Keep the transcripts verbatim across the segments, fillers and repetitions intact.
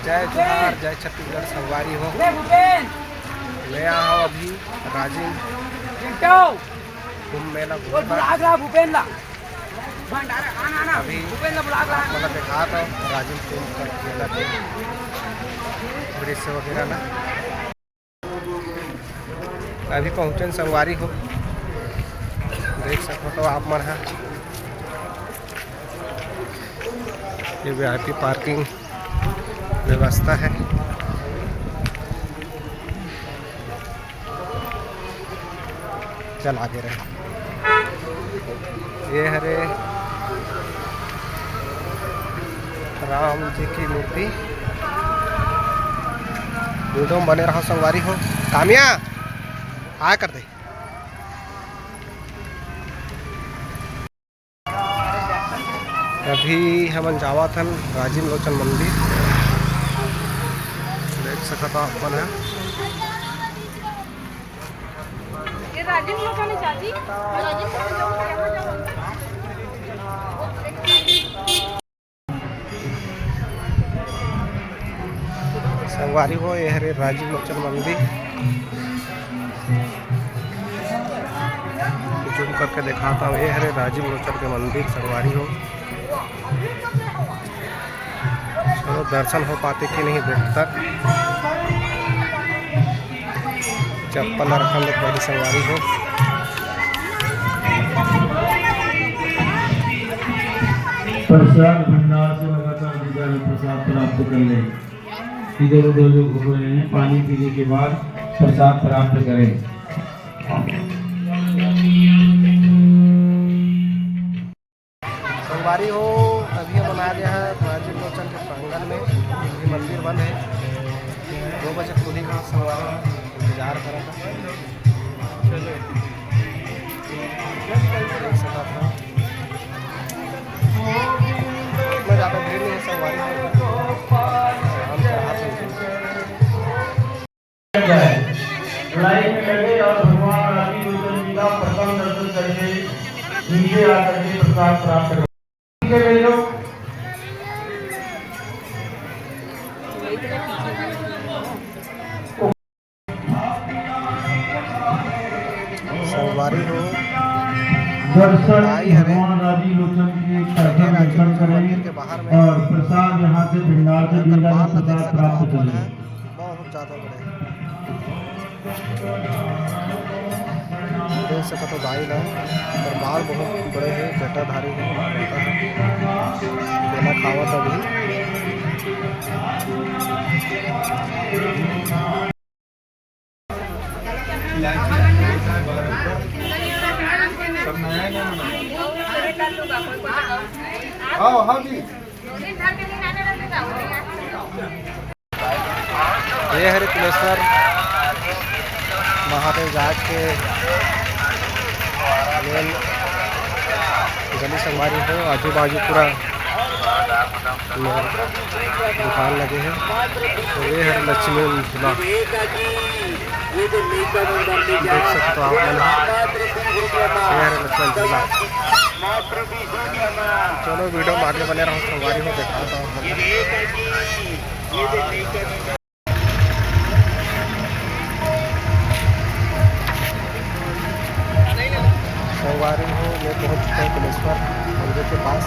जय जोहार, जय छत्तीसगढ़ संगवारी हो। मैं आया हूँ अभी राजिम कुंभ मेला घूमे बर। अभी आप मन ला दिखात हूँ राजिम कुंभ का मेला के दृश्य वगैरह ना। अभी पहुँचन संगवारी हो, देख सकत हो आप मन हा। ये वीआईपी पार्किंग व्यवस्था है। चल आगे रहे। ये हरे राम जी की मूर्ति। वीडियो में बने रहो संगवारी हो। कामिया, आ कर दे। अभी हमन जावत हन राजिम लोचन मंदिर। देख सकत हो आप मन ह। ये राजिम लोचन है चाची। राजिम लोचन जाऊँ, यहाँ जाऊँ। संगवारी हो, ये हरे राजिम लोचन मंदिर। जूम करके दिखाता हूँ, ये हरे राजिम लोचन के मंदिर संगवारी हो। चलो, दर्शन हो पाते कि नहीं देखता। चप्पल ला रखन देख पहली संगवारी हो। प्रसाद भंडार से लगातार दीदार में प्रसाद प्राप्त कर ले। इधर उधर जो घूम रहे हैं, पानी पीने के बाद प्रसाद प्राप्त करें। संगवारी हो, अभी हमन आ गए हैं राजिम लोचन के प्रांगण में। अभी मंदिर बंद है, दो बजे खुली का संगवारी हो, इंतजार करा था। चलो, देख सकत हो। इतना ज़्यादा भीड़ नहीं है संगवारी हो, आराम से रहा था। लाइन में लगे और भगवान राजीव लोचन जी का प्रथम दर्शन करके नीचे आकर के प्रसाद प्राप्त करें। संगवारी हो, दर्शन आई हरे। भगवान राजीव लोचन जी के प्रथम दर्शन करें और प्रसाद यहाँ से भंडार से दीदार में प्रसाद प्राप्त करें। बहुत ज़्यादा बड़े। देख सकत हो दाई ला, ओकर बाल बहुत बड़े हे, जटाधारी हे, केला खावत अभी। आओ, हाँ जी। ये हरे कुलेश्वर महादेव जात के मेन गली संगवारी हो, आजू बाजू पूरा दुकान लगे हे। तो ये हरे लक्ष्मी झूला, देख सकते हो आप मन, ये हरे लक्ष्मी झूला। चलो वीडियो में आगे बने रहो, संगवारी हो, दिखाता हूँ। संगवारी हो, मैं पहुंच चुका हूँ कुलेश्वर मंदिर के पास।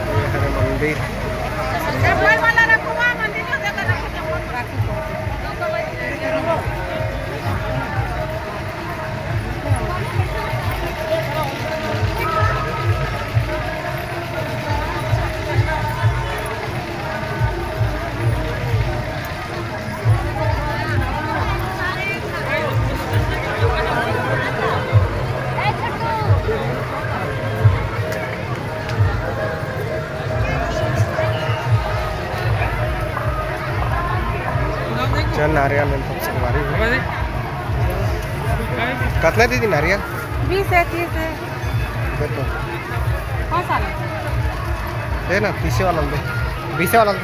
ये हरे मंदिर। चल नारियल में सब संगवारी हो। कतना दीदी नारियल? बीस है, तीस है। दे तो। कौन सा वाला? दे ना, तीसे वाला दे, बीसे वाला दे।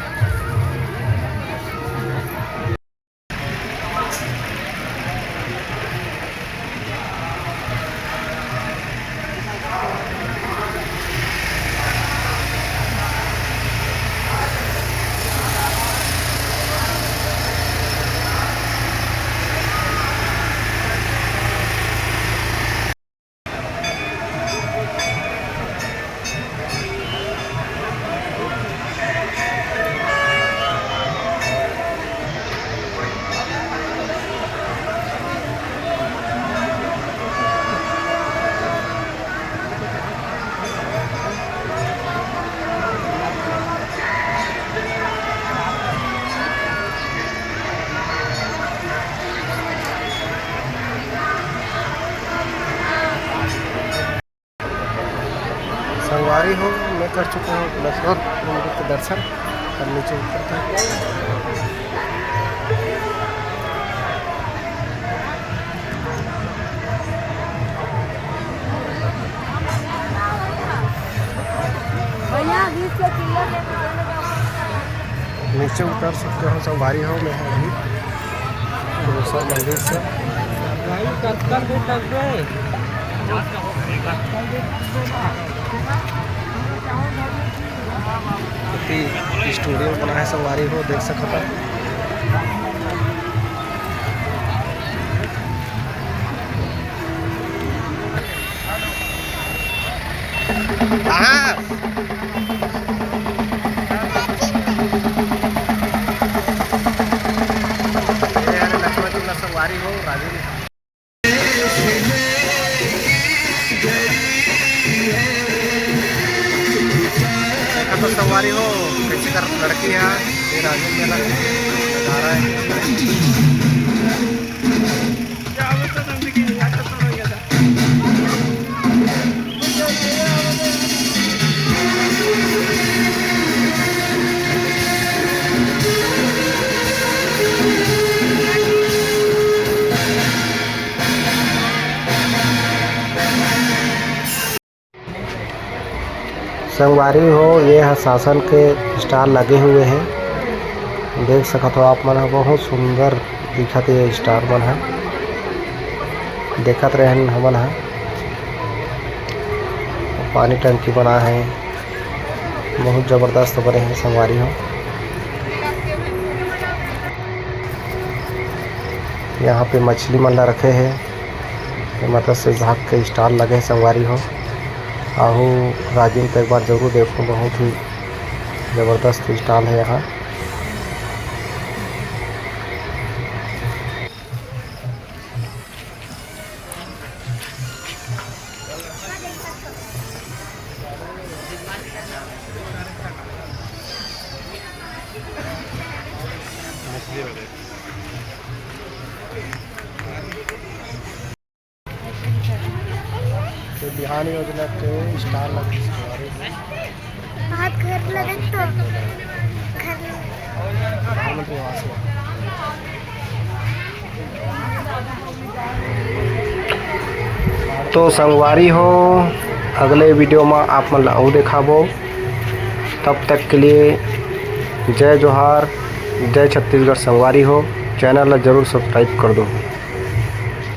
अरे हो, मैं कर चुका हूँ बलेश्वर मंदिर के दर्शन। अब नीचे उतरता हूँ। भैया, बीस के किलो लेके चले जाओ। नीचे उतर सकते हो, संगवारी हो, मैं अभी बलेश्वर मंदिर से। भाई, कत्थक भी तक दे। स्टूडियो बना है, संगवारी हो, देख सकता। कहाँ? ये यार लक्ष्मण झूला संगवारी हो, राजू। देखा तो संगवारी हो, कैसे कर लड़की है, ये राजू मेला नजारा है। संगवारी हो, ये ह शासन के स्टाल लगे हुए हे, देख सकत हो आप मन ह, बहुत सुंदर दिखत हे ये स्टाल मन ह। देखत रहन हमन ह, पानी टंकी बना है, बहुत जबरदस्त बने हैं संगवारी हो। यहाँ पे मछली मन ला रखे हैं, ये मत्स्य विभाग के स्टाल लगे हैं संगवारी हो। आहू राजिम तो एक बार जरूर देखो, बहुत ही जबरदस्त स्टाल है यहाँ। तो बिहान योजना के स्टाल लगे इसके बारे में। हाथ घर लगे तो घर प्रधानमंत्री आवास में। तो संगवारी हो, अगले वीडियो में आप मन ला अउ देखाबो। तब तक के लिए जय जोहार, जय छत्तीसगढ़। संगवारी हो, चैनल ला जरूर सब्सक्राइब कर दो।